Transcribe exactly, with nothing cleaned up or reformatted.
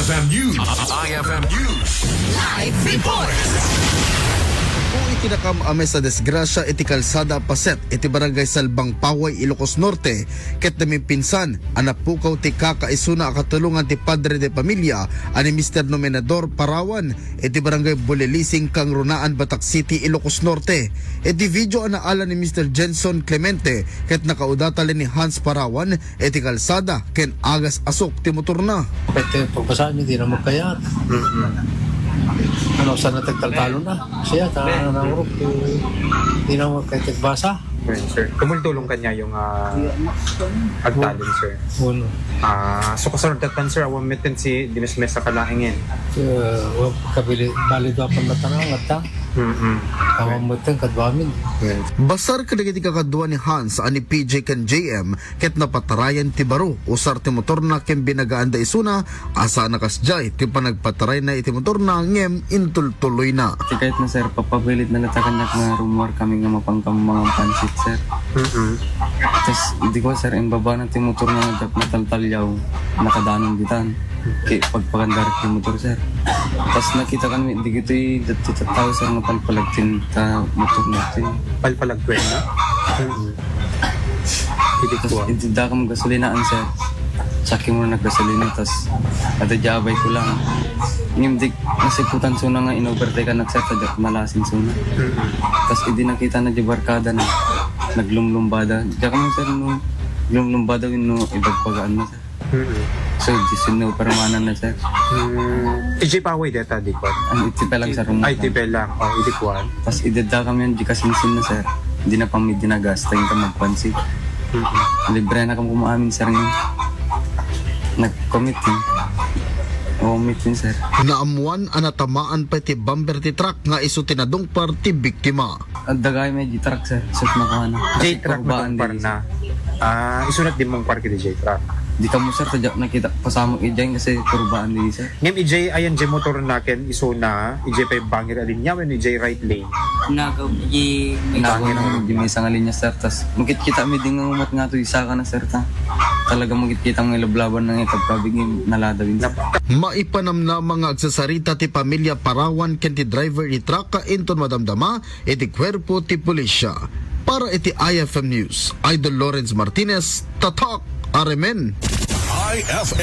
F M News. I F M News. Live report. Iti nakam-ames a disgrasya iti kalsada a paset iti Barangay Salbang Paway, Ilocos Norte, ket namimpinsan a napukaw ti kaka isuna a katulongan ti padre de pamilya a ni Mister Nomenador Parawan iti Barangay Bulilising, Kangrunaan, Batac City, Ilocos Norte. Iti video a naala ni Mister Jenson Clemente ket nakaudatan ni Hans Parawan iti kalsada ken agas a sok ti motorna. Pwede pagbasaan, hindi na magkayat. Mm-mm. Ano, sana tagtaltalo na. Siya, ta, nangurok, eh, hindi na magkayat basa. Ayun, sir. Tumultulong kanya yung, ah, agtalon, sir. Uno. Ah, so, kasunod datan, sir, awan metten si Dimes Mesa kalaingin. Eh, wa-, kabili, balido ako na tanang, at ta? Mm-mm. Awan metten, kadwamin. Ayun. Basar kadagiti kakadua ni Hans a ni P J ken J M, ket napatarayan ti baro, usar ti motorna ken binagaanda isuna a saan a kasdiay ti panagpatarayna iti motorna ngem intultuloyna. Ti kayatna, sir, papabilit na latta kaniak nga rummuar kami nga mapangkam mangan pansit, sir. Mm-mm. Tas, di ko, sir, imbabana ti motor nga nagap-, nataltaliaw, nakadanon ditan. Ki-, pagpakandarak ti motor, sir. Tas nakita kami, di kitoy dati tattao, sir, nga palpalag ti ta-, motor na ti. Palpalag kwen na? Mm. Idi tas kuwan. Idi dakam gasolinaan, sir. Saki mo naggasolina, tas kada jabay ko lang. Ngem di, nasiputan suna nga in-overtake anak, sir, ta diak nalasin suna. Mm. Tas idi nakita na di barkada na, naglumlumbada. Diak mo, sir, no, lumlumbada, no, ibagbagaan na, sir. Mm. So, di sino permanan na, sir. Mm. Iti paway deta, di kuwan. Ang iti pa lang, sir, Ay, rumutang. Iti pa lang. Oh, iti kuwan. Tas idadda kami yung di kasinsin na, sir. Hindi na pang may dinagas, tayo ka magpansin. Mm. Libre na kami kumaamin, sir, ngayon. Nag-commit, eh. Oo, commit yun, sir. Naamuan a natamaan pay ti bumper ti truck nga isu ti nadungpar ti biktima. Adda gayam iti truck, sir. Sut na kuana. J-truck na kurbaan didi, sir. Ah, isu na dimmungpar kiti J-truck. Di kamo, sir, ta diak nakita pasamok idiay kasi kurbaan didi, sir. Ngem ijay ayan jay motor na ken isu na, ijay pay bangir a linya wenno ijay right lane? Nagaw, ijay may Nagaw na, ijay may isang linya, sir. Tas, makit-kita mi di nga umat nga to, isa ka na, sir, ta. Talaga makit-kita nga ilablaban na nga ikabkabig, naladaw yun, sir. Maipanamnama nga agsasarita ti pamilya Parawan ken ti driver ti truck inton madamdama iti kuerpo ti pulisya. Para iti I F M News, Idol Lawrence Martinez, Tatak Aremen. I F M